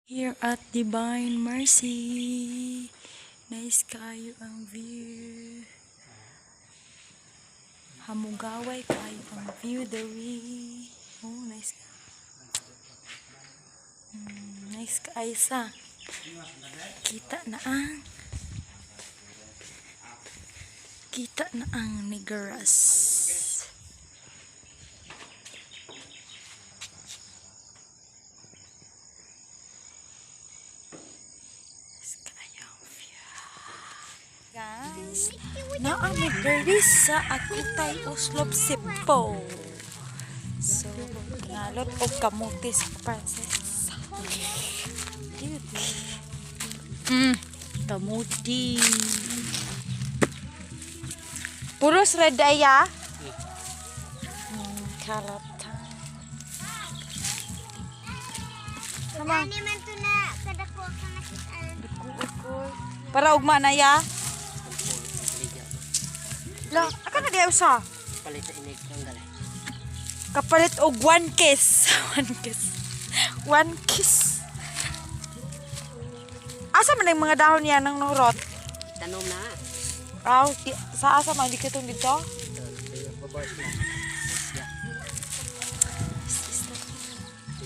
Here at Divine Mercy. Nice kayo ang view. Hamugaway kayo ang view diri. Oh, nice. Nice kaayo sa. Kita na ang Negros. Nice kaayo ang view. Guys, naa mi diri sa Akutay Oslob, Cebu. So, ngalot og kamuti sa princess. Kamuti. Puros red ay. Kalata. Sama. Ani man to na kadako ka nakitaan. Para ugma na ya. La, aka na diya usa. Palit sa inig ng galay. Kapalit og one kiss. One kiss. One kiss. Asa man ang mga dahon niya ng nurot? Tanom na. Aw, sa asa man di katong dito? Babars na. Ya.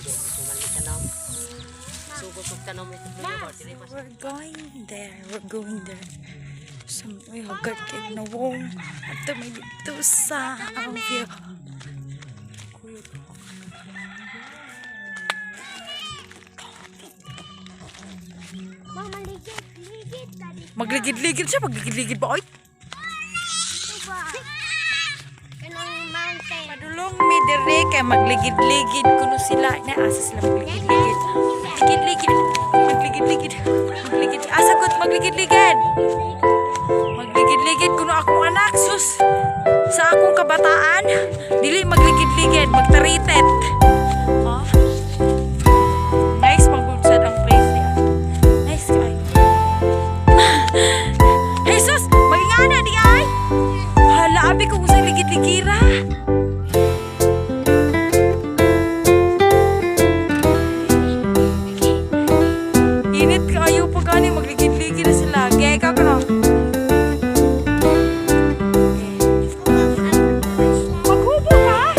Sugan ni tanom. Sugos og tanom ito. Dili mas We're going there. We're going there. Some uy, hagat kay na wong. Ato may dito sa ang view. Kuya. Mama, ligid, ligid tadi. Magligid-ligid siya, magligid-ligid ba? Oy, Ito ba? Kanang mountain. Padulong mi diri kay magligid-ligid kuno sila. Na asa sila magligid-ligid. Ligid-ligid, magligid-ligid, magligid. Asa gud magligid-ligid? Magligid-ligid kuno akong anak sus. Sa akong kabataan, dili magligid-ligid, magtaritet. Oh. Nice man sad ang place niya. Nice kay. Jesus, magingana di ay. Hala, abi ko kung sa ligid-ligira. Init kayo pa gani, magligid-ligid na sila. Gaya ka no? Maghubo ka?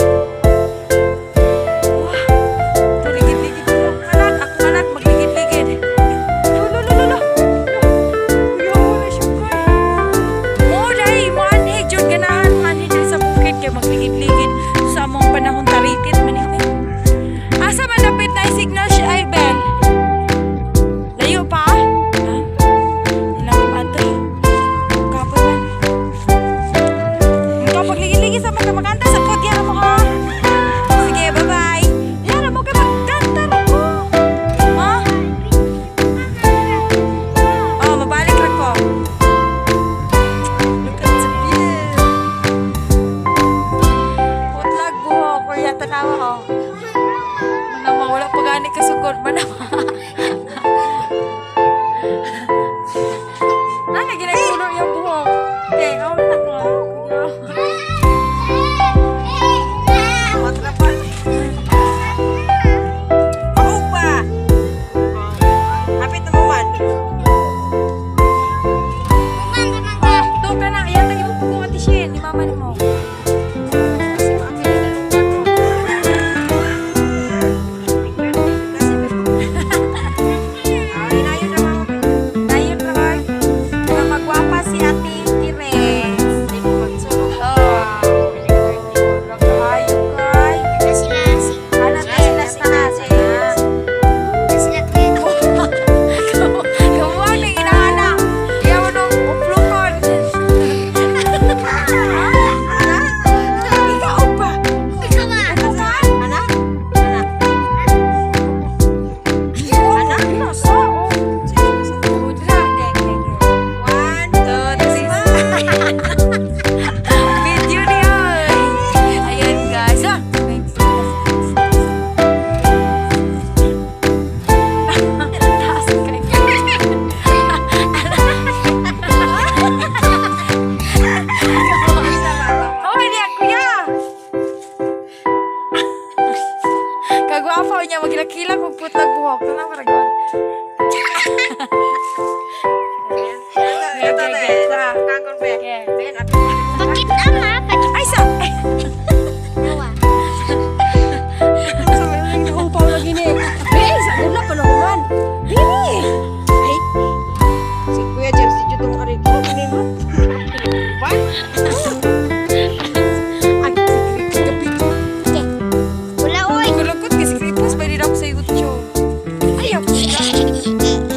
Ra po siya.